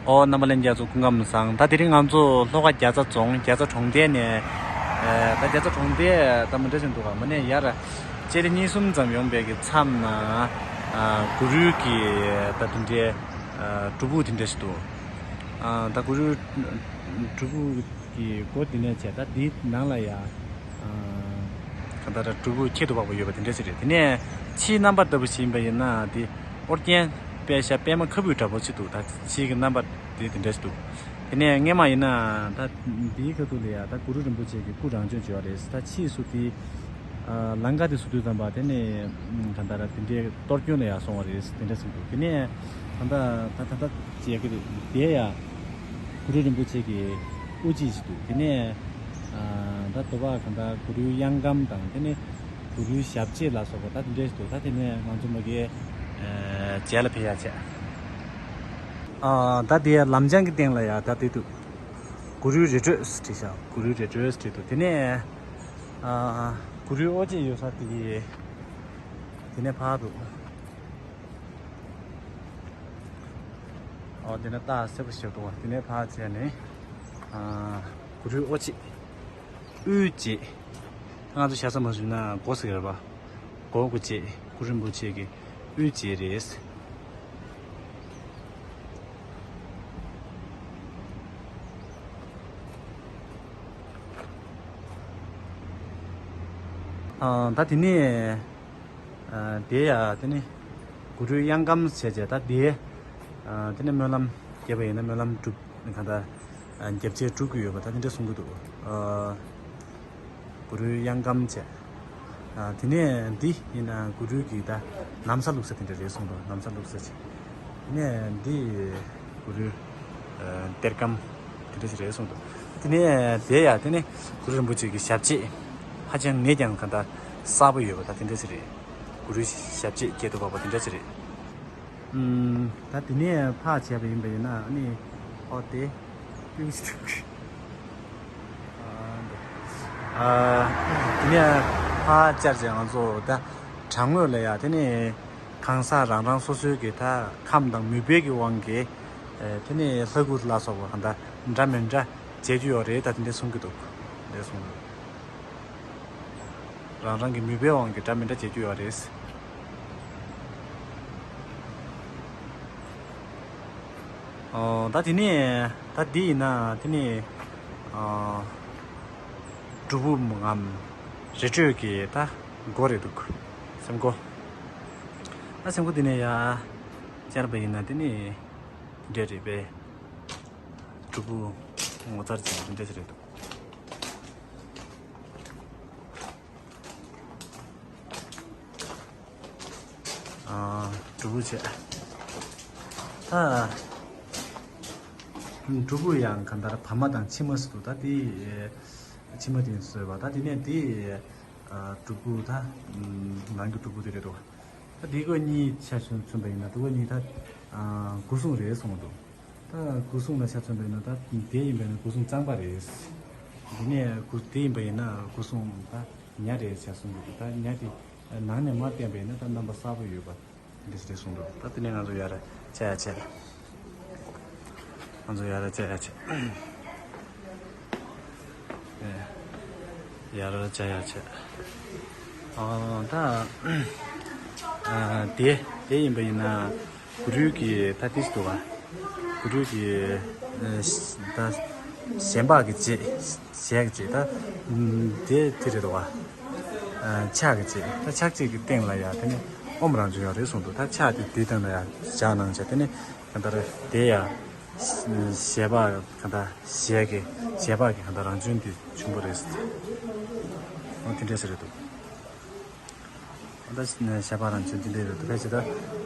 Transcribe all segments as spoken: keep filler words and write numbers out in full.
ཨོ། རྣམ་པ་ལྷན་རྒྱས་ཚོ་སྐུ་ཁམས་བཟང་། ད་དེ་རིང་ང་ཚོ་ལྷོ་ཁ་རྒྱ་ཚ་རྫོང་རྒྱ་ཚ་གྲོང་རྡལ་ནས། ཨ། ད་རྒྱ་ཚ་གྲོང་རྡལ་ད་མི་འདྲ་ཞིག་འདུག་ག་མ་ནས་ཡར་ལྕེ་ལེ་གཉིས་གསུམ་ཙམ་ཡོང་བའི་གི་མཚམས་ན། ཨ། གུ་རུའི་གི་ད་དེ་འདྲའི། ཨ། སྒྲུབ་ཕུག་དེ་འདྲ་ཞིག་འདུག་ཨ། ད་གུ་རུའི་སྒྲུབ་ཕུག་གི་སྒོ་དེ་ནས་བྱས། ད་དེའི་ནང་ལ་ཡ། ཨ། གང་ལྟར་སྒྲུབ་ཕུག་ཁྱད་དུ་འཕགས་པ་ཡོད་པ་དེ་འདྲ་ཞིག་རེད། དེ་ནས་ཕྱིའི་རྣམ་པ་ལྟ་བུ་ཞིག་ཡིན་པ་ཡིན་ན། དེ་ཨོ་རྒྱན་པད་ཤག་པད་མ་ཁ་སྦུབ་འདྲ་པོ་ཞིག་འདུག་ད་ཕྱིའི་གི་རྣམ་པ་དེ་དེ་འདྲ་ཞིག་འདུག་དེ་ནས་སྔས་མ་ཡིན་ན་ད་འདིའི་ཁ་ཐུག་ལ་ཡ་ད་གུ་རུ་རིན་པོ་ཆེ་གི་སྐུ་རང་བྱོན་བྱས་པ་རེད། ད་ཕྱིས་སུ་དེ། ཨ། ལམ་ཁ་དེ་བཟོ་དུས་ཙམ་པ་དེ་ནས། ཨ། གང་ལྟར་དེ་འདྲའི་གཏོར་སྐྱོན་ལ་ཡ་སོང་བ་རེད། དེ་འདྲ་ཞིག་འདུག་དེ་ནས་ད་ལྟ་ད་ད་ལྟ་བྱས་ཀྱི་རེད། དེ་ཡ་གུ་རུ་རིན་པོ་ཆེ་གི་དབུ་འབྱེད་ཞིག་འདུག་དེ་ནས། ཨ། ད་དོ་པ་གང་ལྟར་གུ་རུའི་གཡང་སྒམ་དང་། དེ་ནས་གུ་རུའི་ཞབས་རྗེས་ལ་སོགས་པ་ད་དེ་འདྲ་ཞིག་འདུག་ད་དེ་ནས་ང་ཚོ་མ་གིའི། ཨ། རྗེས་ལ་ཕེབས་ཡ་བྱས། ཨ། ད་དེ་ལམ་བྱང་གི་སྟེང་ལ་ཡ་ད་དེ་འདུག་གུ་རུའི་རི་ཁྲོད་བྲིས་ཤག་གུ་རུའི་རི་ཁྲོད་བྲིས་འདུག་དེ་ནས། ཨ། གུ་རུའི་དབུ་འབྱེད་ཡོད་ས་དེ་གི་དེ་ནས་ཕར་འདུག་ཨོ། དེ་ནས་རྟགས་གསལ་པོ་ཞིག་འདུག་དེ་ནས་ཕར་བྱས་ནས། ཨ། གུ་རུའི་དབུ་འབྱེད། དབུ་འབྱེད། ང་ཚོ་ཤ་ཚ་མ་བཟོས་ན་སྒོ་ཟེར་གི་རེད་པ། སྒོ་གུ་འབྱེད། གུ་རུ་རིན་པོ་ཆེ་གི་དབུ་འབྱེད་རེད། ཨ། ད་དེ་ནས། ཨ། དེ་ཡ་དེ་ནི་གུ་རུའི་གཡང་སྒམ་བྱས་བྱས། ད་དེ། ཨ། དེ་ནི་སྨོན་ལམ་རྒྱབ་པ་ཡིན་ན་སྨོན་ལམ་སྒྲུབ་གང་ལྟར། ཨ། རྒྱབ་བྱས་སྒྲུབ་ཀྱི་ཡོད་པ་ད་དེ་འདྲ་གསུང་གི་འདུག་ཨ། གུ་རུའི་གཡང་སྒམ་བྱས། ཨ། དེ་ནས་འདི་ཡིན་ན་གུ་རུའི་གི་ད་ན་བཟའ་བླུགས་ས་དེ་འདྲ་རེད་གསུངས་འདུག་ན་བཟའ་བླུགས་ས་ཅིག་དེ་ནས་འདི་གུ་རུའི། ཨ། གཏེར་སྒམ་དེ་འདྲ་ཞིག་རེད་གསུངས་འདུག་དེ་ནས་དེ་ཡ་དེ་ནས་གུ་རུ་རིན་པོ་ཆེ་གི་ཞབས་རྗེས་ཧ་ཅང་ནས་ཀྱང་གང་ལྟར་གསལ་པོ་ཡོད་པ་ད་དེ་འདྲ་ཞིག་རེད། གུ་རུའི་ཞབས་རྗེས་ཁྱད་དུ་འཕགས་པ་དེ་འདྲ་ཞིག་རེད། ཨུམ། ད་དེ་ནས་ཕར་བྱས་པ་ཡིན་པ་ཡིན་ན། ཨ་ནི་ཨོ་དེ་ཏུའུ་ཞིག་འདུག་ཨ། དེ་ནས་ཕར་བཅར་བྱས་ང་ཚོ་ད་བྲག་ངོས་ལ་ཡ་དེ་ནས་གང་ཟག་རང་རང་སོ་སོའི་གི་ད་ཁམས་དང་མོས་པའི་གི་དབང་གིས། ཨ། དེ་ནས་ལྷ་སྐུ་ལ་སོགས་པ་གང་ལྟར་འདྲ་མི་འདྲ་མཇལ་རྒྱུ་ཡོད་རེད། ད་དེ་འདྲ་གསུང་གི་འདུག་དེ་འདྲ་གསུང་གི་འདུག་རང་རང་གི་མོས་པའི་དབང་གིས་འདྲ་མི་འདྲ་མཇལ་རྒྱུ་ཡོད་རེད། ཨོ། ད་དེ་ནས་ད་འདི་ཡིན་ན་དེ་ནས། ཨ། སྒྲུབ་ཕུག་ངམ་རི་ཁྲོད་ཀྱི་ད་སྒོ་རེད་འདུག་སེམས་སྒོ། ད་སེམས་སྒོ་དེ་ནས་ཡར་བཅར་བ་ཡིན་ན་དེ་ནས་འདི་འདྲ་རེད་པས། སྒྲུབ་ཕུག་ངོ་མཚར་ཅན་དེ་འདྲ་ཞིག་རེད་འདུག་ཨ། སྒྲུབ་ཕུག་བྱས། ད་སྒྲུབ་ཕུག་ཡང་གང་ལྟར་བར་མ་དང་ཕྱི་མ་ཟེར་འདུག་ད་དེ་ཕྱི་མ་དེ་བཟོས་པ། ད་དེ་ནས་དེ། ཨ། སྒྲུབ་ཕུག་ད་ནང་གི་སྒྲུབ་ཕུག་དེ་རེད་འདུག་ད་དེ་སྒོ་གཉིས་ཆ་མཚོན་པ་ཡིན་ན། དེ་སྒོ་གཉིས་ད། ཨ། སྒོ་སྲུང་རེད་གསུངས་འདུག་ད་སྒོ་སྲུང་ལ་ཆ་མཚོན་པ་ཡིན་ན། ད་དེ་ཡིན་པ་ཡིན་ན་སྒོ་སྲུང་གཙང་པ་རེད། དེ་ནས་སྒོ་དེ་ཡིན་པ་ཡིན་ན་སྒོ་སྲུང་ད་ཉ་རེད་ཆ་གསུངས་འདུག་ད་ཉ་དེ་ནང་ནས་མར་བསྟན་པ་ཡིན་ན་ད་རྣམ་པ་གསལ་པོ་ཡོད་པ་འདི་འདྲ་གསུངས་འདུག་ད་དེ་ནས་ང་ཚོ་ཡར་བཅར་ཡ་བྱས། ང་ཚོ་ཡར་བཅར་ཡ་བྱས། ཡར་བཅར་ཡ་བྱས། ཨ། ད། ཨ། དེ་དེ་ཡིན་པ་ཡིན་ན་གུ་རུའི་གི་ད་ཏིས་འདུག་ག་གུ་རུའི་གི། ཨ། ད་ཞལ་འབག་གི་རྗེས། ཞལ་གྱི་རྗེས་ད། ཨ། དེ་དེ་རེད་འདུག་ག་ཨ། ཕྱག་གི་རྗེས་ད་ཕྱག་གཅིག་གི་སྟེང་ལ་ཡ་དེ་ནས་ཨོཾ་རང་བྱོན་ཡོད་རེད་གསུངས་འདུག་ད་ཕྱག་དེ་དེའི་སྟེང་ལ་ཡ་བཞག་གནང་བྱས། དེ་ནས་གང་ལྟར་དེ་ཡ། ཞལ་འབག་གང་ལྟར་ཞལ་གྱི་ཞལ་འབག་གི་གང་ལྟར་རང་བྱོན་དེ་ཆེན་པོ་རེད། ཨོ་དེ་འདྲས་ཟེར་རེད་འདུག་ད་ཞལ་འབག་རང་བྱོན་དེ་འདྲས་རེད་འདུག་ཕལ་ཆེར་ད་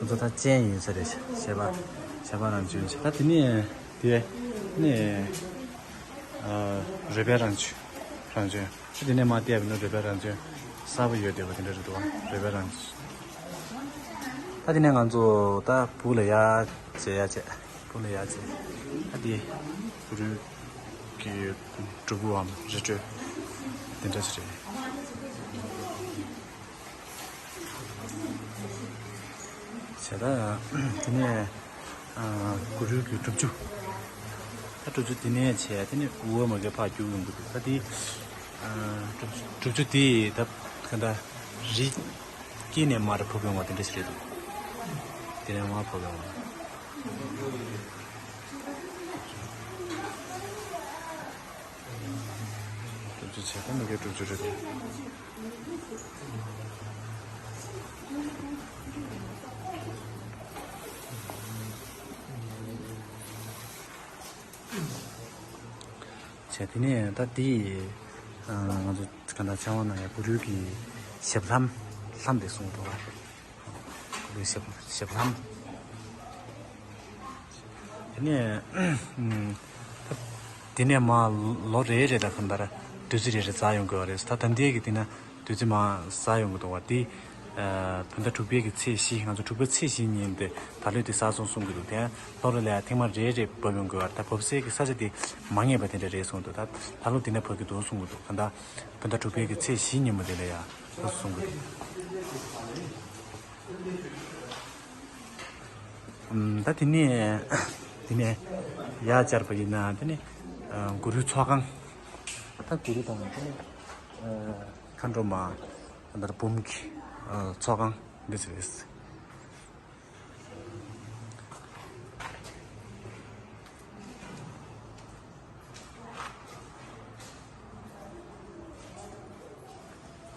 ང་ཚོ་ད་སྤྱན་ཡིན་ས་རེད། ཞལ་འབག་ཞལ་འབག་རང་བྱོན་བྱས། ད་དེ་ནས་དེ་ནས། ཨ། རོལ་པའི་རང་བྱོན། རང་བྱོན། དེ་ནས་མར་བལྟས་པ་ཡིན་ན་རོལ་པའི་རང་བྱོན་གསལ་པོ་ཡོད་བསྡད་པ་དེ་འདྲ་རེད་འདུག་རོལ་པའི་རང་བྱོན། ད་དེ་ནས་ང་ཚོ་ད་སྦུག་ལ་ཡར་བྱས། ཡར་བྱས། སྦུག་ལ་ཡར་བྱས། ད་དེ་གུ་རུ་གི་སྒྲུབ་ཕུག་གམ་རི་ཁྲོད་དེ་འདྲ་ཞིག་རེད། བྱས། ད་དེ་ནས། ཨ། གུ་རུ་གི་སྒྲུབ་ཆུ། ད་གྲུབ་ཆུ་དེ་ནས་བྱས་དེ་ནས་ཨུ་བ་མ་གི་ཕར་རྒྱུག་ཡོང་གི་འདུག་ད་དེ་གྲུབ་ཆུ་དེ་ད་ག་འདྲ་རི་སྐེད་ནས་མར་བབས་ཡོང་བ་དེ་འདྲ་ཞིག་རེད་འདུག་དེ་ནས་མར་བབས་ཡོང་བ། གྲུབ་ཆུ་བྱས་ད་མ་གི་གྲུབ་ཆུ་རེད་དེ། བྱས་དེ་ནས་ད་དེ་ང་ཚོ་ག་འདྲ་ཆེ་བ་ན་ཡ་གུ་རུ་གི་ཞབས་ལྷམ་ལྷམ་དེ་གསུངས་འདུག་བ། གུ་རུ་ཞབས་ཞབས་ལྷམ། དེ་ནས་ད་དེ་ནས་མ་ལོ་རེ་རེ་ལ་གང་ལྟར་བདུད་རྩི་རེ་རེ་འཛག་ཡོང་དགོས་པ་རེད། ད་ད་ལྟའི་གི་དེ་ན་བདུད་རྩི་མ་འཛག་ཡོང་གི་འདུག་བ། དེ་བོད་ཟླ་དྲུག་པའི་གི་ཚེས་བཞི། ང་ཚོ་དྲུག་པའི་ཚེས་བཞི་ཉིན་དེ་ད་ལོའི་དེ་འཛག་སོང་གསུང་གི་འདུག་དེ་ལོ་རེ་ལ་ཐེངས་མ་རེ་རེ་བབས་ཡོང་དགོས་པ། ད་བབས་སའི་གི་ས་ཆ་དེ་མ་ངེས་པ་དེ་འདྲ་རེད་གསུང་གི་འདུག་ད་ད་ལོ་དེ་ན་བབས་ཀྱི་འདུག་གསུང་གི་འདུག་གང་ལྟར་བོད་ཟླ་དྲུག་པའི་གི་ཚེས་བཞི་ཉིན་མོ་དེ་ལ་ཡ་འདུག་གསུང་གི་འདུག་ད་དེ་ནས་དེ་ནས་ཡར་བཅར་བ་ཡིན་ན་དེ་ནས་གུ་རུའི་ཚོགས་ཁང་། ད་གུ་རུ་དང་དེ་ནས་མཁའ་འགྲོ་མ་ད་ལྟར་འབུམ་གྱི་ཚོགས་ཁང་འདི་ཚོ་རེད།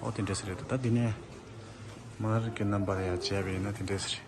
ཨོ་དེ་འདྲ་ཟེར་རེད་འདུག་ད་འདི་ནས་མར་གྱི་རྣམ་པར་ཡར་མཇལ་བ་ཡིན་ན་དེ་འདྲ་ཟེར།